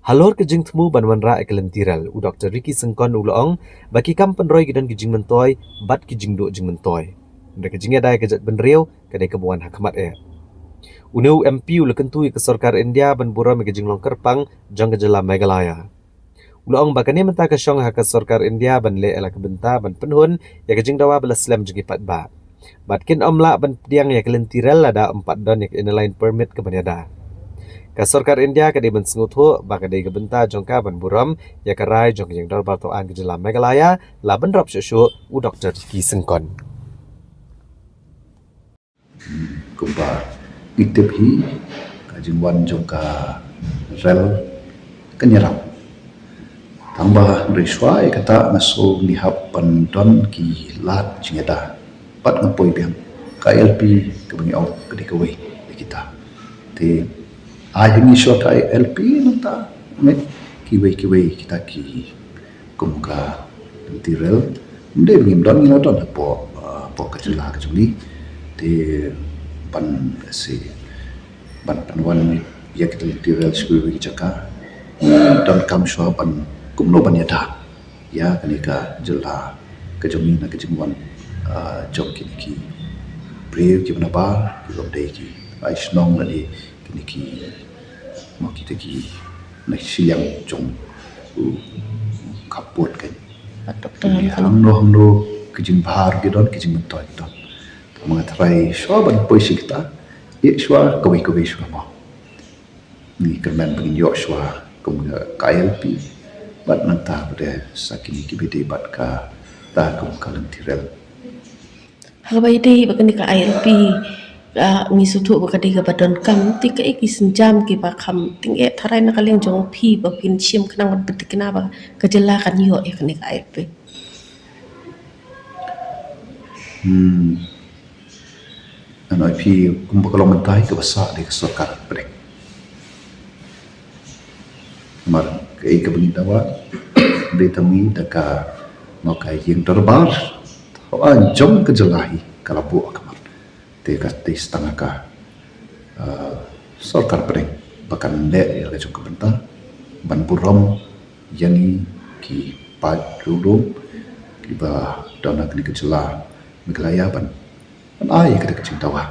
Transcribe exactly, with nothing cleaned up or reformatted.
Halor ka jingthmu ban wanrah ïa ka lynti rel, u Doktor Ricky Syngkon u la ong ba ki kam pynroi ki don ki jingmyntoi bad ki jingduh jingmyntoi. Hynrei ka jingïada ïa ka jaitbynriew ka dei kaba wan ha khmat eh. Une u M P u la kyntu ïa ka sorkar India ban burom ïa ka jinglong kyrpang jong ka jylla Meghalaya. U la ong ba kane mynta ka shong ha ka sorkar India ban leh ïa la ka bynta ban pynhun ïa ka jingdawa ba la slem jong ki paidbah. Bad kin ym lah ban pdiang ïa ka lynti rel lada ym pat don ïa ka Inner Line Permit kaban ïada. Ka sorkar India ka dei ban sngewthuh ba ka dei ka bynta jong ka ban burom ïa ka rai jong ka jingdorbar thaw aiñ ka jylla Meghalaya, la bynrap shuh shuh u Doktor Ricky Syngkon. Kumba ngi tip hi, ka jingwan jong ka rel kan ïarap. Tangba hynrei shuwa ïa kata nga sngew ngi hap ban don ki lad jingïada. Pat nga poi biang, ka I L P kaba ngi ong ka dei kawei na kita. Te ai ha ngi shuwa ka I L P nangta ngi kiwei kiwei kita ki kum ka lynti rel. Ym dei ba ngim don, ngi la don hapoh, ah, hapoh ka jylla ka jong ngi. Te ban si ban pynwan ïa ka lynti rel sha kiwei ki jaka. Ngi donkam shuwa ban kumno ban ïada ïa kane ka jylla ka jong ngi na ka jingwan, ah, jong kine ki briew kiba nabar, kiba ym dei ki ai shnong lane kine ki, mo, kita ki na shiliang jong u khappud kan. Doktor. Hangno hangno ki jingbha ki don, ki jingmyntoi ki don. Tangba nga tharai shuwa ban poi sha kita, ïeh shuwa kawei kawei shuwa mo. Ngi kyrmen ba ngin ïoh shuwa kum ka I L P bad nangta pat sa kine kiba dei bad kata kum ka lynti rel. Ha kaba ïadei bad kane ka I L P, ah, ngi sngewthuh ba ka dei kaba donkam, te kaei ki sienjam kiba kham tyngeh tharai na ka liang jong phi ba phin shim khnang ban pynthikna ba ka jylla kan ïoh ïa kane ka I L P? Hmm. Ngan ong ïa phi kumba ka long mynta hi, kaba sah dei ka sorkar pdeng. Namar kaei kaba ngi dawa, dei tang ngi da ka, mo, ka ïing dorbar thaw aiñ jong ka jylla hi ka la buh ha khmat. Te ka dei tang ka, ah, sorkar pdeng ba kan leh ïa la ka jong ka bynta ban burom ïa ngi ki paid riewlum kiba don ha kane ka jylla Meghalaya ban, ban ai ïa kata ka jingdawa.